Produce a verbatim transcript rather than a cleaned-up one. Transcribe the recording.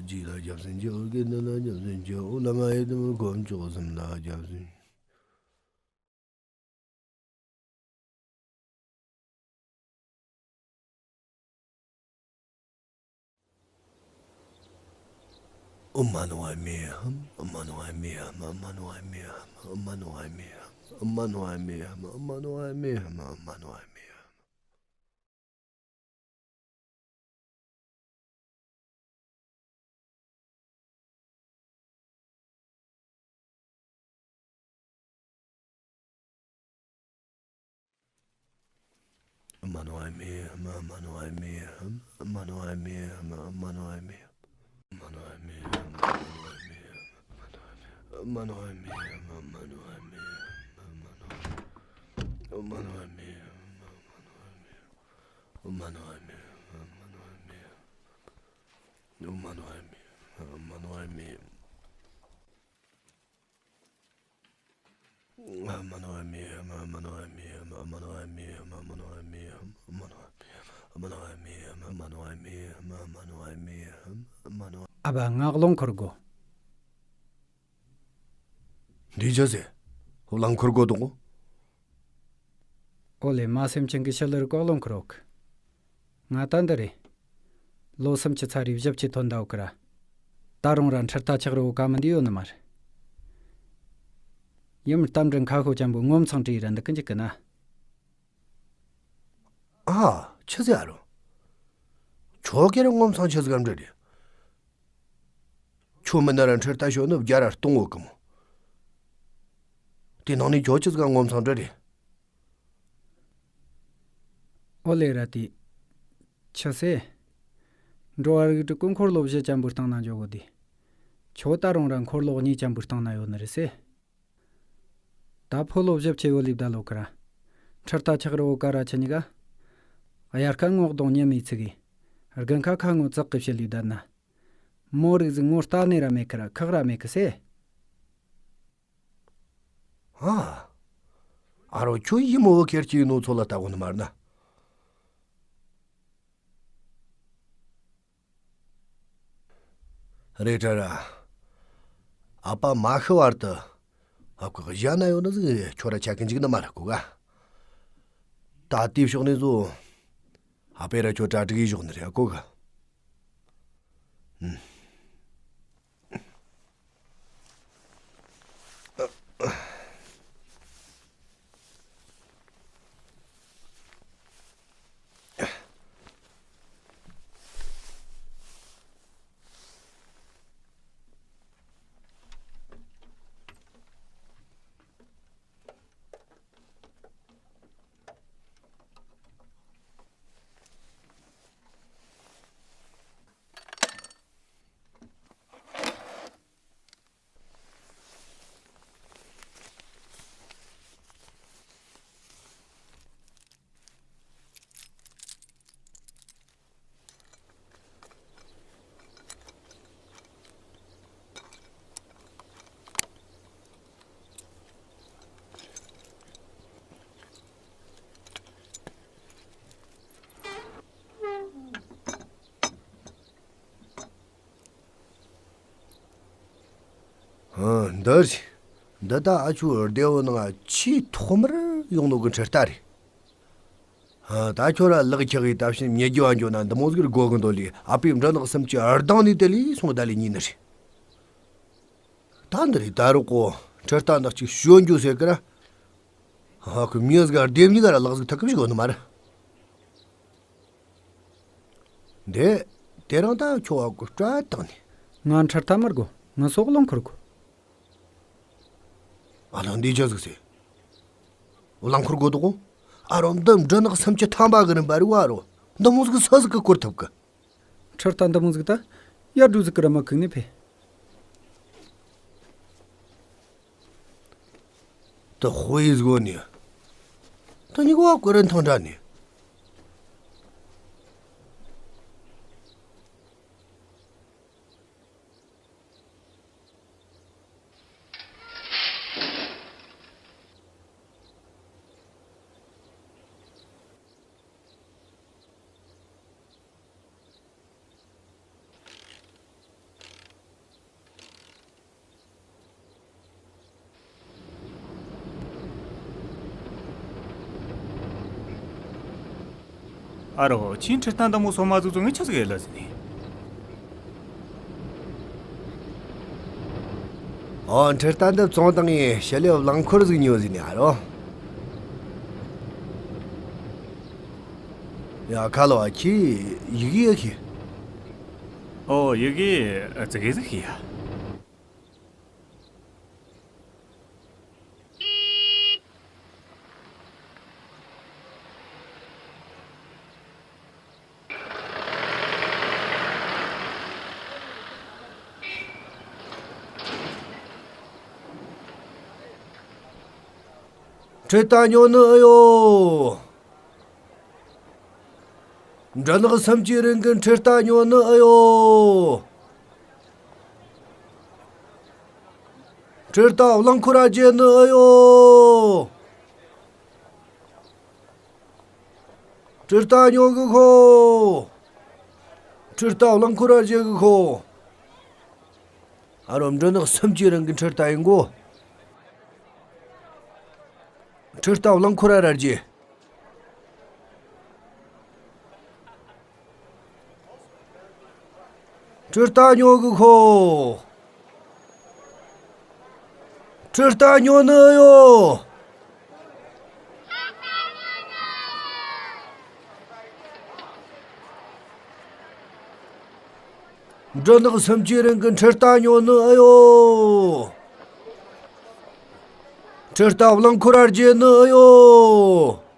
རྗེས་ལ་རྒྱབ་སེམས་ཀྱི་འོ་སྐད་འདི་ལ་རྒྱབ་སེམས་ཀྱི་འོ་བླ་མ་ཡི་དམ་དཀོན་མཆོག་གསུམ་ལ་རྒྱབ་སེམས། ཨོཾ་མ་ཎི་པདྨེ་ཧཱུྃ། ཨོཾ་མ་ཎི་པདྨེ་ཧཱུྃ། ཨོཾ་མ་ཎི་པདྨེ་ཧཱུྃ། ཨོཾ་མ་ཎི་པདྨེ་ཧཱུྃ། ཨོཾ་མ་ཎི་པདྨེ་ཧཱུྃ། ཨོཾ་མ་ཎི་པདྨེ་ཧཱུྃ། ཨ་ཕ། ང་རླངས་འཁོར་དགོས། འདི་ཅི་ཟེར། རླངས་འཁོར་དགོས་དོ། ཨོ་ལེ། མ་སེམས་ཅན་གྱི་ཕྱི་ལུ་རུ་ཀོ་རླངས་འཁོར་འོག་ང་ད་འདི་རེད། ལོ་སུམ་ཅུ་ཚར་རེ་བཞི་བཅུ་ཐོན་ད་འོག་གི་ར། ད་རུང་ར་འཕྲུལ་རྟ་ཆག་རི་བོ་ཀ་མི་འདི་ཡོད་ནི་མ་རེད། ཡུམ་རྟ་མགྲིན་ཁ་ཤོ་ཅན་པོ་ངོ་མཚང་བྲིས་ར་འདི་ཀི་འཇིག་གི་ན། ཨ། ཆི་ཟེར་ཨ་རོ། ཁྱོ་གེ་ར་ངོ་མཚང་ཆི་ཟིག་གམ་འདྲ་རེད། ཁྱོད་མི་ན་ར་འཕྲུལ་རྟ་ཤོ་ནི་བརྒྱ་ར་སྟོང་འོག་གི་མོ། དེ་ནང་ནས་ཁྱོ་ཆི་ཟིག་གམ་ངོ་མཚང་འདྲ་རེད། ཨོ་ལེ་ར་དེ། ཆི་ཟེར། འགྲོ་བ་རིགས་དྲུག་གི་འཁོར་ལོ་བཞི་ཅན་པོའི་སྟེང་ན་འཇོག་གོ་དེ། ཁྱོད་ད་རུང་ར་འཁོར་ལོ་གཉིས་ཅན་པོའི་སྟེང་ན་ཡོད་ནི་རེད་ཟེར། ད་ཕོ་ལོ་བཞི་བཅུ་ཡོད་ལེབ་ད་ལོ་ཀ་ར། འཕྲུལ་རྟ་ཆག་རི་བོ་ཀ་ར་ཆི་གཉིས་ཀ་དབྱར་ཁ་ངོ་གདོང་ཉི་མའི་ཚིག་གི། དགུན་ཁ་ཁ་ངོ་ཙག་གི་བྱེད་ལེབ་ད་ན། མོ་རིགས་ཟིག་ངོ་ལྟ་ནས་ར་མེད་ཀི་ར་ཁག་ར་མེད་ཀི་ཟེར། ཨ། ཨ་རོ། ཁྱོད་ཡིད་མོ་བོ་ཁེར་གྱི་ནོ་ཚོ་ལ་ལྟ་གོ་ནི་མ་རེད་ན། རེད་དྲ་ར། ཨ་ཕ་མ་ཤི་བར་དུ། ཨ་ཁུ་གཞན་ན་ཡོད་ནི་ཟིག་ཁྱོད་ར་ཆ་གི་འཇིག་ནི་མ་རེད་གོ་ག་ད་དེའི་ཕྱོགས་ནས་བཟོ། ཨ་ཕས་ར་ཁྱོད་གྲ་སྒྲིག་ཡེ་ཞོག་ནི་རེད་གོ་ག་ཨུམ། ཨ། འདི་རེད། འདི་ད་ཨ་ཆུ་སྡེ་བོ་ནང་ཆེས་ཐོག་མར་ཡོང་ནོ་གི་འཕྲུལ་རྟ་རེད། ཨ། ད་ཁྱོད་ར་ལག་ཁྱག་གི་ད་ཕྱིན་ཉེ་རྒྱུ་བ་འགྱོ་ན་འདི་མོ་ཟིག་དགོ་གི་འདོད་ལས་ཨ་ཕའི་འབྲུ་ནག་སུམ་ཅུ་ཨར་དང་ནས་དེ་ལས་སོང་ད་ལས་ཉིན་ནི་རེད། ད་འདི་རེད། ད་རུ་ཀོ་འཕྲུལ་རྟ་ནག་ཅིག་ཞོན་རྒྱུ་ཟེར་གི་ར། ཧ་གི་མྱི་ཟིག་ག་སྡེབ་གཉིས་ཀ་ར་ལག་ཟིག་ཐག་གི་ཞིག་ཡོད་ནི་མ་རེད། འདི། དེ་རིང་ད་ཁྱོད་བ་གི་སྐྲ་བཏང་ནས། ང་འཕྲུལ་རྟ་མི་དགོས། ང་སོག་རླངས་འཁོར་དགོས། ཨ་ལ་འདི་ཅི་ཟིག་ཟེར། རླངས་འཁོར་དགོས་དོ། ཨ་རོ། འདི་འབྲུ་ནག་སུམ་ཅུ་ཐམ་པ་གི་རིན་པ་རེད་བ་རོ། འདི་མོ་ཟིག་སུ་ཟིག་གི་བསྐོར་ཐུབ་གི། འཕྲུལ་རྟ་འདི་མོ་ཟིག་ད་ཡར་འགྲོ་ཟིག་གི་ར་མ་ཁུག་ནི་ཕེ། དེ་དཔེ་ཟིག་ནི། དེ་ཉིད་བ་ཀོ་རན་ཐང་འདྲ་ནི། ཨ་རོ། ཁྱིས་འཕྲུལ་རྟ་འདི་མོ་སོ་མ་ཟིག་བཙོང་ངས་ཆི་ཟིག་ཡེ་ལ་ཟེར་ནི། ཨོ། འཕྲུལ་རྟ་འདི་བཙོང་བཏང་ངས་ཞི་ལིའི་རླངས་འཁོར་ཟིག་ཉོ་ཟེར་ནི། ཨ་རོ། ཡ། ཁ་ལོ་བ། ཁྱིས་ཡི་གེ་ཡེ་ཤེས། ཨོ། ཡི་གེ་ཙི་གེ་ཟིག་ཤེས་ཡ། འཕྲུལ་རྟ་ཉོ་ནི་ཨེ་ཡོད། འབྲུ་ནག་སུམ་ཅུའི་རིང་གི་འཕྲུལ་རྟ་ཉོ་ནི་ཨེ་ཡོད། འཕྲུལ་རྟ་རླངས་འཁོར་ར་བརྗེ་ནི་ཨེ་ཡོད། འཕྲུལ་རྟ་ཉོ་གི་ཤོག། འཕྲུལ་རྟ་རླངས་འཁོར་ར་བརྗེ་གི་ཤོག། ཨ་རོ། འབྲུ་ནག་སུམ་ཅུའི་རིང་གི་འཕྲུལ་རྟ་ཡིན་གོ། འཕྲུལ་རྟ་རླངས་འཁོར་ར་ར་བརྗེ། འཕྲུལ་རྟ་ཉོ་གི་ཤོག། འཕྲུལ་རྟ་ཉོ་ནི་ཨེ་ཡོད། འབྲུ་ནག་སུམ་ཅུའི་རིང་གི་འཕྲུལ་རྟ་ཉོ་ནི་ཨེ་ཡོད། འཕྲུལ་རྟ་རླངས་འཁོར་ར་བརྗེ་ནི་ཨེ་ཡོད།